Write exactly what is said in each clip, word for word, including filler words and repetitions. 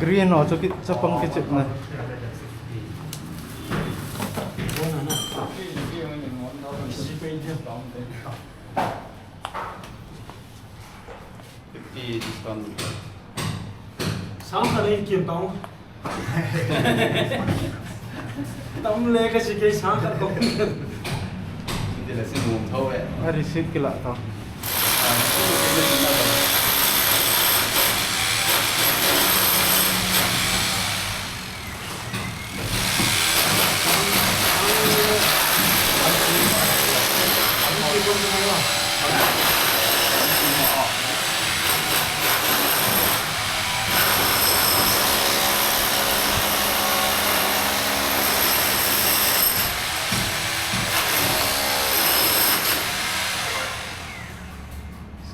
Green ho chu ki, chapang kichep na. Fifty discount. Sang khat nei kim tong. Tam le ka si kei sang khat tong. Hindi la si mum tho eh. A receipt kila tho.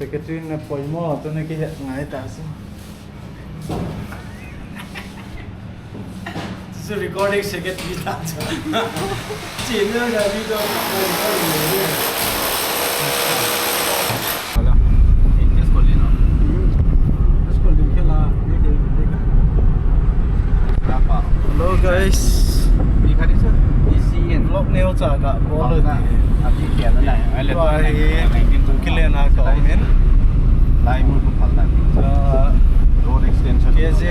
Secretary na poimo, tu na kihet ngai ta si. Chu recording secretary ta chu. Channel na video. Hello guys. Vlog neo cha ka bol. Tua hi Kukiland a ka um in. Cha Road extension. K J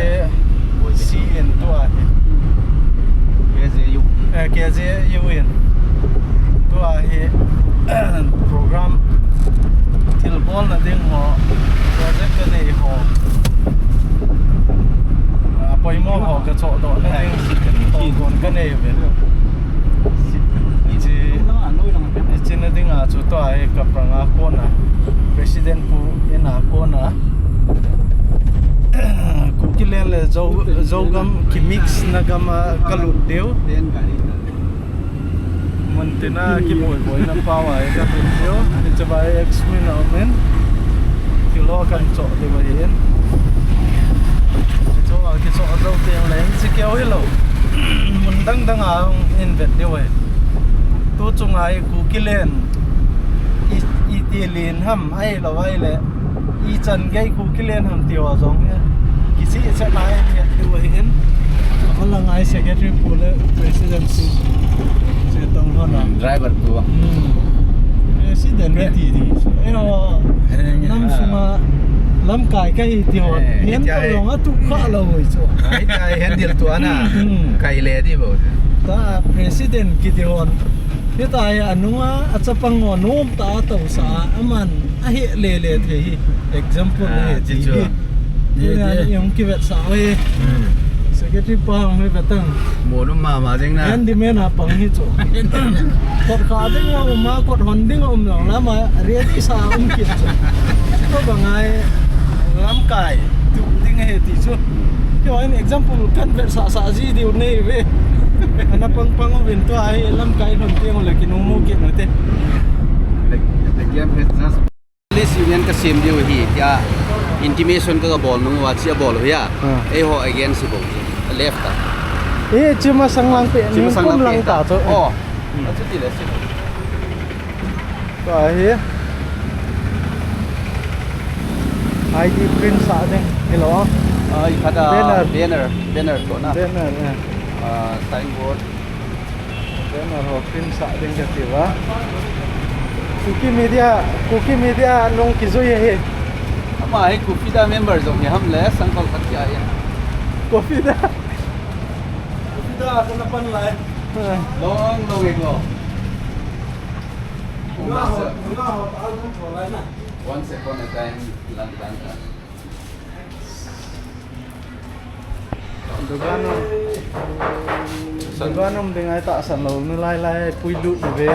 C in tua hi. K J U. Eh, K J U in. Tua hi program thilbol na ding ho, project ka nei ho. Ah, poimo ho ka choh doh na ding. Toh kon ka nei ve. Hiche, hiche na ding a chu tua hi ka prang a kona, President pu in a kona, Kukiland le Zo, Zogam ki mix na gam a ka lut diu. Mun tina ki boi boi na pau a ka lut diu. Hiche vai X min a um in. Kilo kan choh diu ahi in. Choh a ki choh zo teng le in si keu hi lo. Mun dang dang a hung in vet diu ahi. Tu chunga hi Kukiland i, i ti lin ham, ahilou ahile i chan gei Kukiland ham ti ho jong hi kisih chet a i vet diu ahi in. Alang a hi secretary pu le president pu. Che tong lhon a. Hmm, driver pu. Hmm. President ni ti ding. Eh, ho. Nam sunga lamkai ka hi ti ho. Eh, hian hitia to hi. Jong a tu kha lo hoi chu. Ah, hitia hi handle tu ana. Hmm. Kai le di bo. Ta president kiti hon. Hitia hi anunga a chapang ho nom ta a to sa a, aman a he le le thei hi. Example, ah, he ti chu. Hi. Ye, ye. Ni hung kivetsah e. Hmm. Secretary pa hung hi vetang. Mo no mama jeng na. Handyman a pang hi chu. Kot kha ding a um a, kot hon ding a um jong lam a, ready sa um kit chu. Tua bang a lamkai tu ding ahi ti chu. Keiho in example kan vetsah sah ji diu nei ve. Ana pang pang uvin tua hi lamkai lhon teng le kinung mu kit nate. The, the game has just Police Union ka sem diu ahi, tia intimation ka, ka bol nung uva, chia bol u ahi a. Ah. Eiho against hi bol, left a. Eh, chi masang lang pe, chi masang lang pe ta chu. Oh. Hmm. Achuti le, si. Tua hi. I D print sah ding, hilou a. Ah, i khat a banner. Banner, banner toh na. Banner, eh. Ah, signboard. Banner ho print sah ding kati uva. Kuki Media, Kuki Media nung kijui ahi. Ama hi Kufida member jong hi ham le, sangkol khat kia ahi. Kufida. Kufida, kana pan lai. Ha. Long, long ago. Nga ho, nga ho, ta album tho lai na. Once upon a time, London. Dukan um, dukan um ding ahi tahsan lou, nu lai lai puilut nu ve.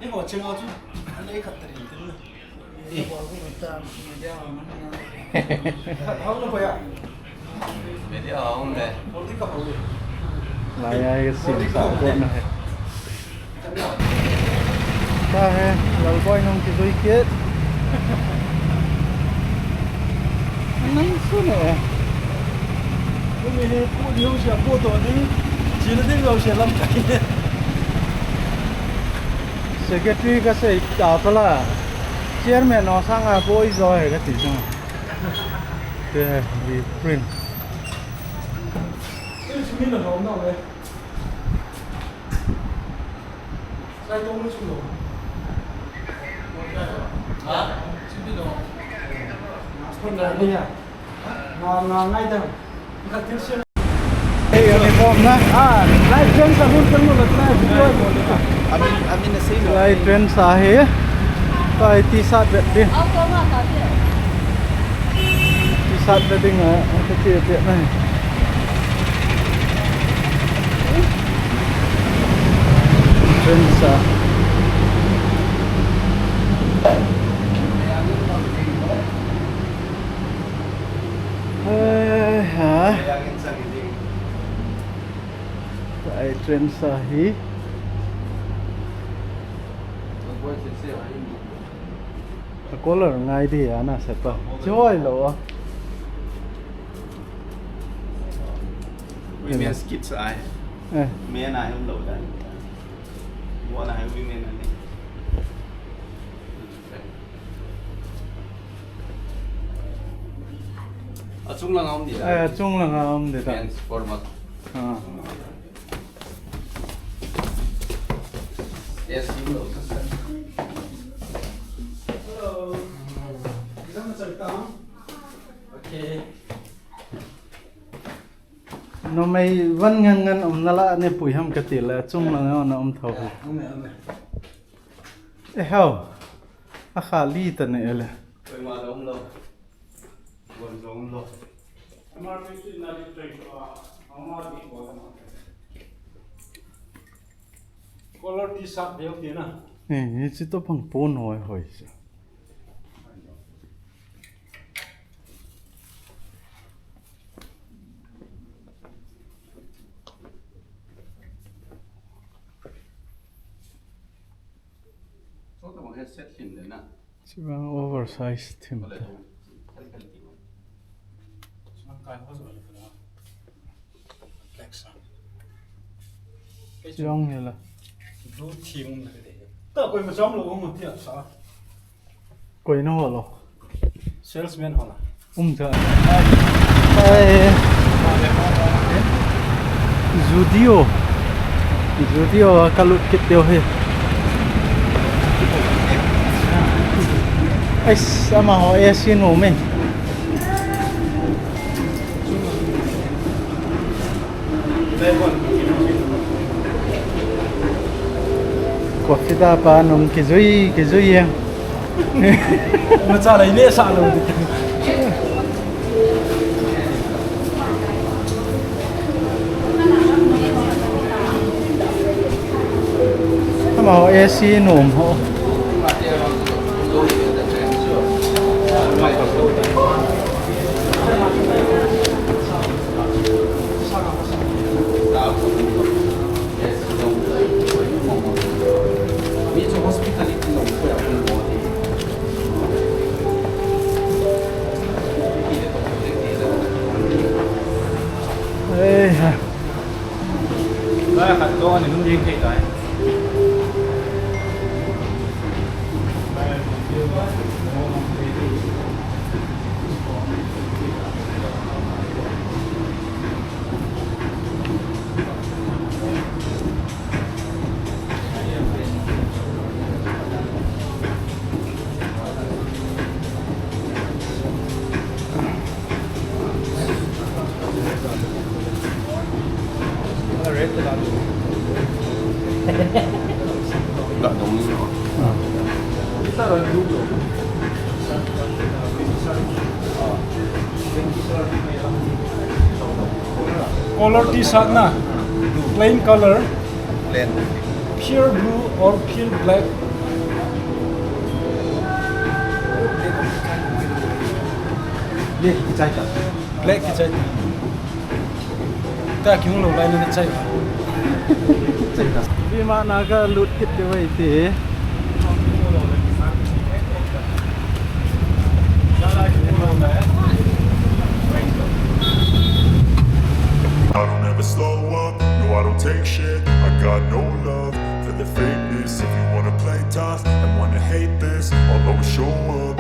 Ni ho cheng a chu, anei khat ta rin tin na. Media hung le. Lai ai sim sa ko na he. Ta he, Lalboi nung kijui kit. Nang su ne. Kumi hi pu ding sia, pu to ding. Chil ding lo sia lamkai. Secretary ka sei ta pala. Chairman no sanga boi jo he kati jong. Te, reprint. Sai tong ni chulo. Ha? Chulo. Nga, nga, ngai dang. Hey, uniform na. Ah, live train sa nun kan nun na video. Amin, amin na sino. Live train sa hi. Kai T-shirt bet din. T-shirt bet din ah, ang kati bet na. Train sa. Eh, ha. Ai, train sa hi. A color ngai di ana sepa. Choi lo. Women's kids ai. Eh. Men ai lo dan. Mo na hai women ai. A chung lang a um di. Eh, chung lang a um di ta. Men's formal. Ah. Yes, you know. Hello. Okay. Numei van ngan ngan um nalai ne pui ham kati le, chung lang a na um tho. Ame, ame. Eh, hao. A kha li ta ne le. Koima lo um lo. Bon lo um lo. Color T-shirt deu ti na. Eh, ni chi to pang pon hoi hoi. Chuti bang hi set thim le na. Chuti bang oversize thim. Ole te. Chuti bang kai ho so le na. Black sa. Chuti bang hi la. Blue thim le te. Ta koima chom lo mo ti a sa. Koi na ho lo. Salesman ho la. Um cha. Ai. Zudio. Zudio ka lut kit teu hi. Ais, amaho A C nom e. Level. Coffee da pa nung kijui, kijui e. Nacha lai ne sa lo di. Ama ho A C nom ho. Ei ha. Color T-shirt na, plain color. Plain. Pure blue or pure black. Black kichai ta. Ta kihung lou lai na chai. Chai ta. Vima na ka lut kit te vai te. I don't ever slow up, no, I don't take shit. I got no love for the fakeness. If you wanna play tough and wanna hate this, I'll always show up.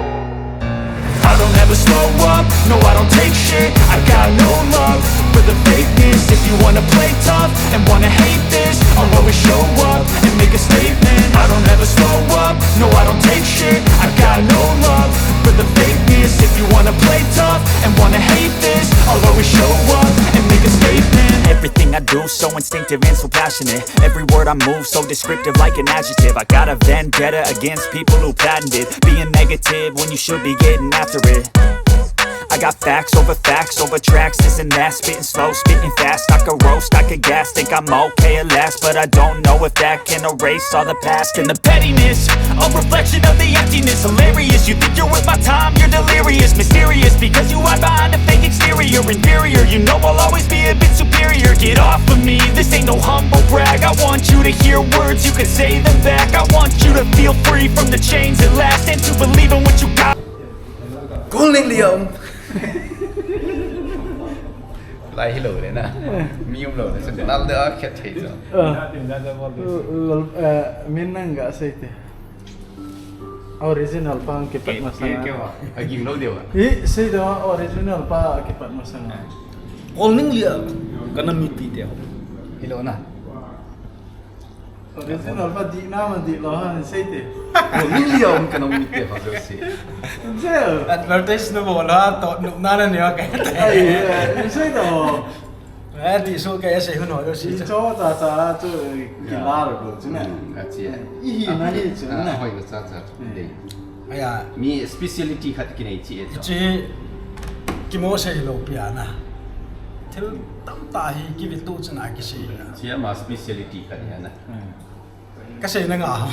I don't ever slow up, no, I don't take shit. I got no love for the fakeness. If you wanna play tough and wanna hate this, I'll always show up and make a statement. I don't ever slow up, no, I don't take shit. I got no love for the fakeness. If you wanna play tough and wanna hate this, I'll always show up and make a statement. Everything I do so instinctive and so passionate. Every word I move so descriptive like an adjective. I got a vendetta against people who patented being negative when you should be getting after it. I got facts over facts over tracks, this and that. Spitting slow, spitting fast. I could roast, I could gas. Think I'm okay at last, but I don't know if that can erase all the past and the pettiness. A reflection of the emptiness, hilarious. You think you're worth my time, you're delirious. Mysterious, because you hide behind a fake exterior. Inferior, you know I'll always be a bit superior. Get off of me, this ain't no humble brag. I want you to hear words, you can say them back. I want you to feel free from the chains that last and to believe in what you got. Kong Ling Liam. Lai hi lo le na. Mi um lo le, so nal de a khet thei so. Ah. Lol, eh, min nang ga sei te. Original pa kipat masang. Ke, ke, ke wa. A ging lo de wa. I, sei de wa, original pa kipat masang. Kong Ling Liam. Kana mi ti te ho. Hi lo na. Original pa di na ma di lo ha, sei te. Kong Ling Liam kana mi te ho so si. Sei. Advertise no bo la, to no na na ne wa ka. Ai, eh, sei te ho. Eh, ti so ka ese hun ho si. Cho cha cha chu, eh, kila lo chu na. Mm, a chi. I hi na hi chu na. Ah, hoi lo cha cha. Mm. Dei. Aya. Mi speciality khat kinei chi e to. Chi kimo sei lo pi a na. Thil tamtah hi kivi tu chun a kisei na. Chi ama speciality khat hi a na. Hmm. Ka sei na nga.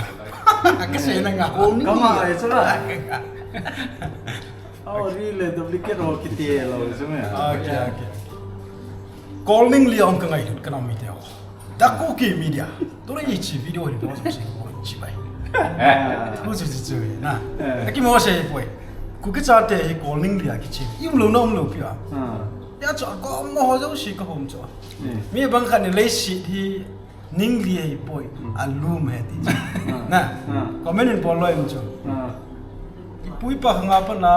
Ka sei na nga. Kong Ling Liam. Ka ma ai chu la. Aw, ri le duplicate ro kiti lo chu me. Okay, okay. Kong Ling Liam ka ngai lut ka na mi te ho. The Kuki Media. Tuni hiche video hi nang jong sei ko chi bai. Ko chu chu chu na. Eh. Aki mo sei poi. Kuki chate hi Kong Ling Liam kichi. I um lou na um lou pi a. Ah. Ya chu ko mo ho jo si ka hom chu. Eh. Mi bang khat ni leiset hi Ling Liam hi poi. Hmm. A lum he ti chu. Ah. Na. Ah. Comment in bol lou em chu. Ah. Ipu ipa khang a pat na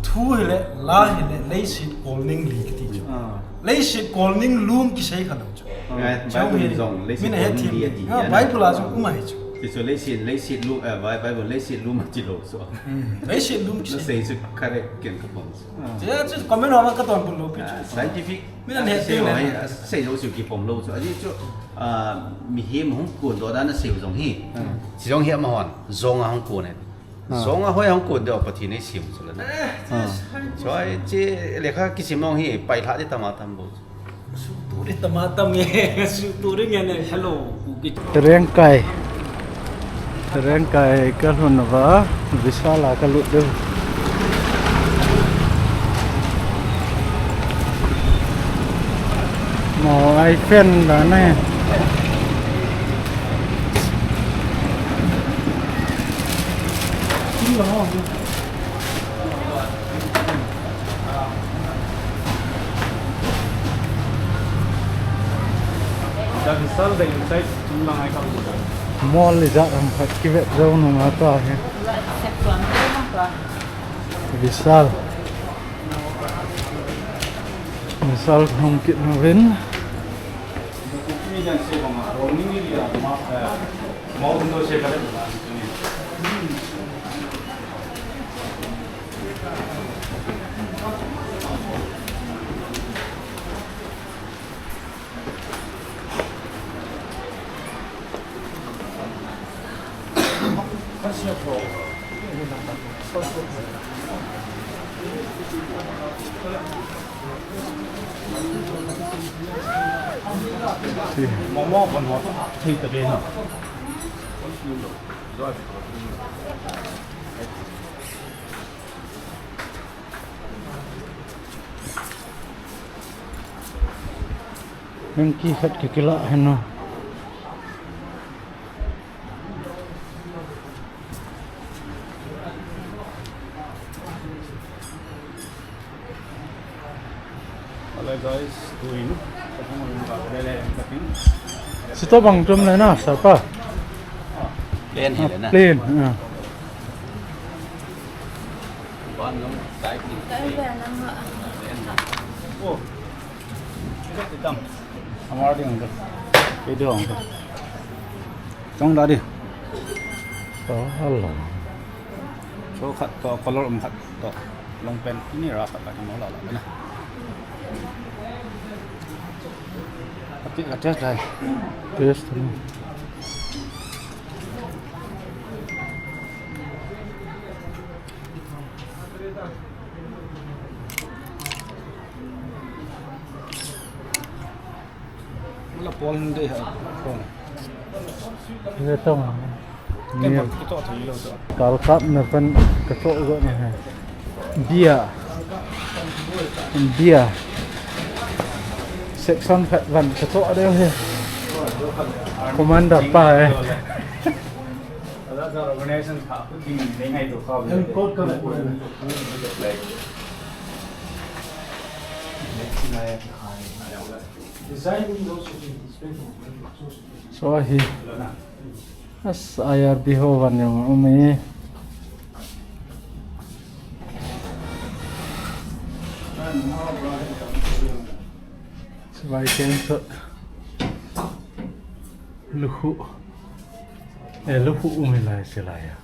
thu hi le, la hi le, leiset Kong Ling Liam kiti chu. Ah. Leiset Kong Ling lum kisei kha lou chu. Ah. Eh, Bible in jong, leiset Kong Ling Liam ati. Ah, Bible a jong um ahi chu. Ti chu leiset, leiset lum, eh, Bi-, Bible leiset lum a chi lou chu. Hmm. Leiset lum chi. Na sei chu correct ken ka pom chu. Ah. Chu, chu comment ho ma ka ton pun lou pi chu. Ah, scientific. Mi na he sei lou na. Hi, ah, sei lou chu kipom lou chu. Ajeh chu, ah, mihem hung kon doh dan a sei u jong hi. Hmm. Chi jong hi amahon. Jong a hung kon e. Ah. Jong a hoi hung kon doh Pathen in eisem chu la na. Eh, ah. Chu a, chu lekha kisim jong hi pailha di tam a tam bou chu. Suturi tama tami, suturi nge ne, hello, Kuki. Terengkai. Terengkai ka lhun uva, Vishal a ka lut diu. Mo ai pen da ne. The Vishal, the inside, mall ijat ham khat kivet jou nung ata hi. Vishal. Vishal hung kit nuvin. Heng ki khat ki kila heno. Hello guys, doing. Sito bang tum le na, sapa. Plain hi le na. Plain, ah. Amar ding ka. Video ang ka. Chong da di. To hal. Cho khat to, color um khat to. Long pant ini ra khat ka mo la la na. Ati ka test dai. Test ni. Wala pol hung dei ha, pol. Ve tong. Ken ni bang kito thei lou to. Kal kap na pen kato go na hai. Bia. Bia. Section khat van kato dei hai. Commander pa hai. Organization kha khu ding nei ngai to kha. Em, code ka. Design window should be displayed. So hi. As I R B ho van jong um e. Vai ken so. Lukhu. Eh, lukhu um lai se lai ya.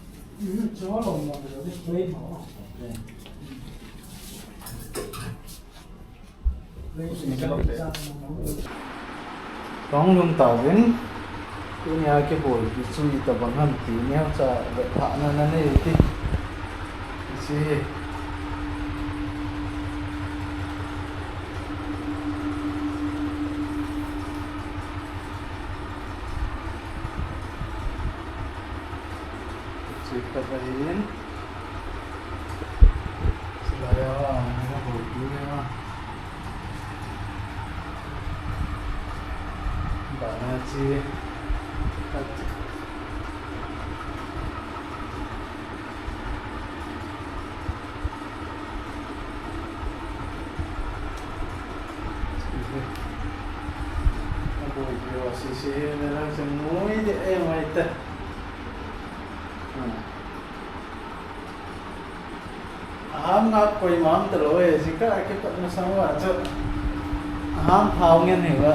Kahung lhun tauvin, tunia kibolpi chu itobang ham ti neocha vethahna nanei u ti. Hiche hi. Hiche khat ahin. Chulai a, ana hol tu le a. Bana chi. Abol peh a sese le la chang noi de e mai ta. Hmm. Aham nga koima um talou e, jingkah a kipat masang uva chu. Aham phao ngen hi uva.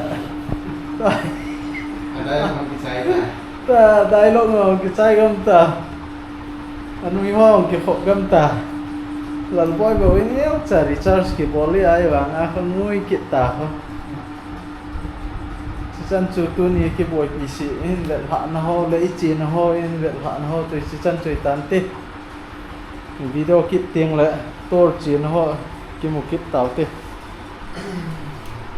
Adai hung kichai ta. Ta, dialogue hung kichai gam ta. Anui ho hung kikhop gam ta. Lalboi bou in neocha recharge kibol le ahivanga khangui kit ta ho. Chuchan chu tuni kiboipi seh in vetlhahna ho le ichena ho in vetlhahna ho chu chuchan chu hitante. Video kit tengle tor chena ho kimu kit taute.